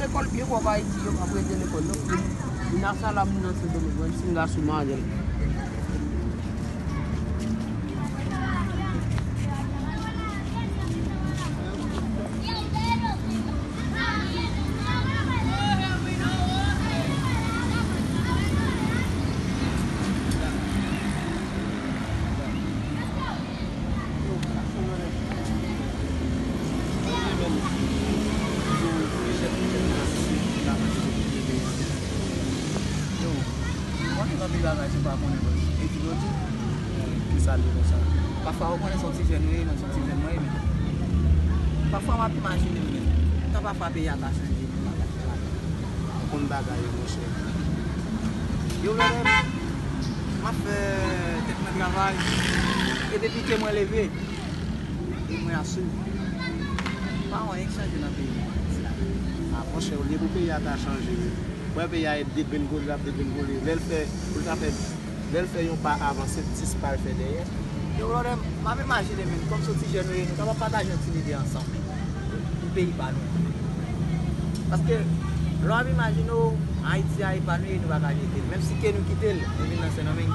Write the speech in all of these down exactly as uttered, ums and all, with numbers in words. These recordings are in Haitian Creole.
Lekòl byen pwòp Ayiti, yo p ap rete lekòl non. Vin a sa la, moun nan Sendomeng, menm si m gason, m ale. Yo, ou konnen anpil bagay se pa konnen bòs. E di yo di, ki sa l ye konsa. Pafwa ou konnen se yon ti jèn ou ye, men se yon ti jèn mwen ye, men pafwa m ap imajine m, men tan pafwa peyi a ta chanje, men bagay. Ou konn bagay yo, monchè. Yo, mwen menm, m ap fè tèt mwen travay. E depi ke mwen leve, e mwen asou. Pa anyen k chanje nan peyi mwen. A, monchè, olye pou peyi a ta chanje, wi. Wè peyi a ap degrenngole, l ap degrenngole. Lè l fè, pou l ta fè, lè l fè yon pa avanse, dis pa l fè dèyè. Yo, brother, m ap imajine, men, kòm se yon ti jèn nou ye, nou kapab pataje yon ti lide ansanm pou peyi pa nou. Paske, lè w ap imajine w, Ayiti a e pa nou ye, nou pa ka jete l. Menm si ke nou kite l, nou vin nan Sendomeng,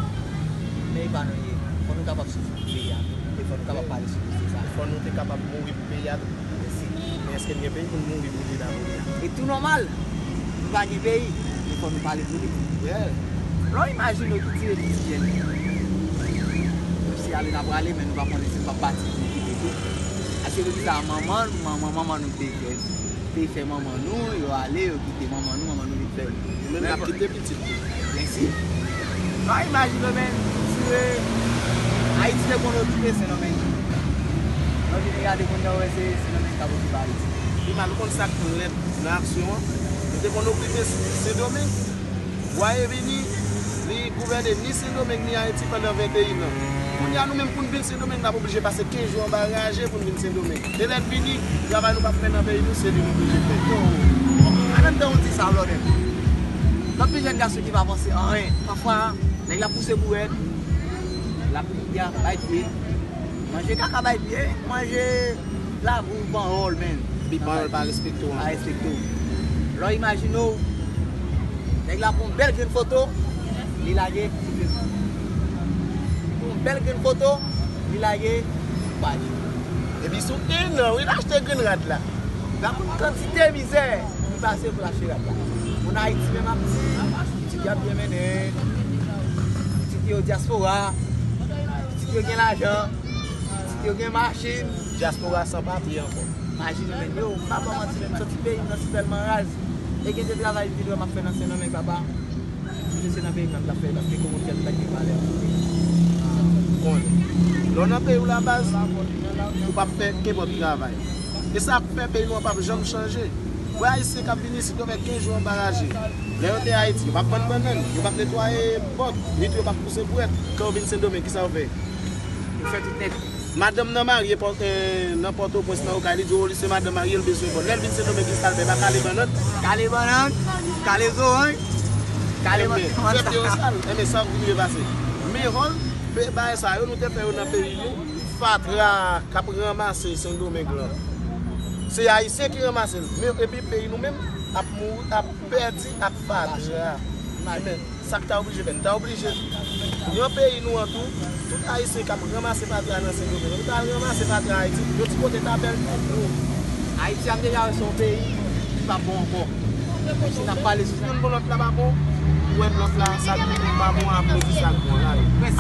men e pa nou ye. Fò nou kapab soufri pou peyi a tou. E fò nou kapab pale sou dosye sa. Fò nou te kapab mouri pou peyi a tou. Men èske n gen peyi pou n mouri pou li la kounye a? E tou nòmal, nou pa gen peyi, men fò nou pale pou li. Yeah. Lè w imajine w ki tire ti jèn, menm si ale n a prale, men nou pa konnen si n p ap pati pou nou kite tou. Paske depi sa, manman, manman, manman nou te fè, te fè manman nou, yo ale, yo kite manman nou, manman nou vin fè. Nou menm n ap kite pitit nou. Byen si. Lè w imajine w, men, si w, Ayiti te konn okipe Sendomeng. Lè w vin gade kounye a, w wè se Sendomeng k ap okipe Ayiti. Pi mal, ou konn sa k lèd nan aksyon an? Nou te konn okipe Sendomeng. Bwa e vini, li gouvène ni Sendomeng ni Ayiti pandan venteyen an. Kounye a, nou menm pou n vin Sendomeng, n ap oblije pase kenz jou anba raje pou n vin Sendomeng. E lè n vini, travay nou p ap fè nan peyi nou, se li nou oblije fè. Yo, anndan w di sa, brother. Lòt ti jèn gason ki pa panse anyen. Pafwa, nèg la pouse bouwèt, l ap bay pye. Manje kaka bay pye, manje labou, panyòl, men. Epi panyòl pa respekte w ankò. Pa respekte w. Lè w imajine w, nèg la pran yon bèl grenn foto, li lage sou Facebook. Pran yon bèl grenn foto, li lage sou paj. Epi sou en an, wi, l achte grenn rad la. Gade yon kantite mizè li pase pou l achte rad la. Moun Ayiti menm ap di, pitit yo ap byen mennen, pitit yo dyaspora, pitit yo gen lajan. Yo gen machin. Dyaspora san papye ankò. Imajine w, men, yo, m pa ba w manti, men, m soti peyi m nan sitèlman raz. E gen de travay m vin wè m ap fè nan Sendomeng, papa. Si se nan peyi m nan m t ap fè, paske kote m t ap gen valè. Konnen. Lè w nan peyi w la, baz, ou p ap fè kenpòt travay. E sa k fè peyi nou an p ap janm chanje. Wè Ayisyen k ap vin isit, yo fè kenz jou anba raje. Lè yo te Ayiti, yo p ap vann bannann, yo p ap netwaye pòt, mit yo p ap pouse bwèt. Kan yo vin Sendomeng, kisa yo fè? Yo fè tout nèt. Madanm nan marye pò-, eh, nan Pòtoprens, nan Okay, li di w li se madanm marye, l bezwen bò. Lè l vin Sendomeng, kisa l fè? Pa kale bannann? Kale bannann, kale zoranj, kale bannann. Enben, sa k rive pase. Men hòl, bagay sa yo, nou te fè yo nan peyi nou. Fatra k ap ranmase Sendomeng lan, se Ayisyen ki ranmase l. Men epi peyi nou menm ap mouri, ap pèdi ak fatra. Enben, sa k ta oblije fè? Nou ta oblije pran peyi nou an tou, tout Ayisyen k ap ranmase fatra nan Sendomeng, yo ta al ranmase fatra Ayiti, yon ti kote ta bèl pou nou. Ayiti ap deja wè se yon peyi ki p ap bon ankò. Si n ap pale sou youn bon lòt la pa bon, ou wè lòt la, sa k pa bon a ap mezi sa k bon la.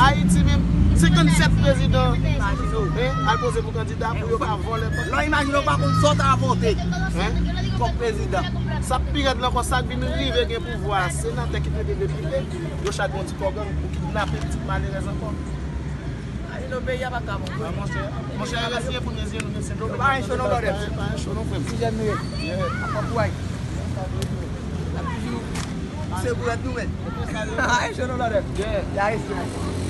Ayiti menm, senkannsèt prezidan, en, al poze pou kandida pou yo ka vòlè. Lè w imajine w pa konn sa w ta vote kòm prezidan. Sa k pi rèd la ankò, sa k vin rive gen pouvwa a, senatè ki te vin depite, yo chak yon ti kò gang pou kidnape pitit malerèz ankò. Ayino peyi a pa ka bon. Monchè, monchè, reziye pou n reziye nou, men se domèn. Pa gen cho non, brother. Pa gen cho non, frè m. Ti jèn nou ye. Yeah. Ap pran kouraj. N ap toujou se pou rèd nou, men. Pa gen cho non, brother. Yeah. Ya, respè.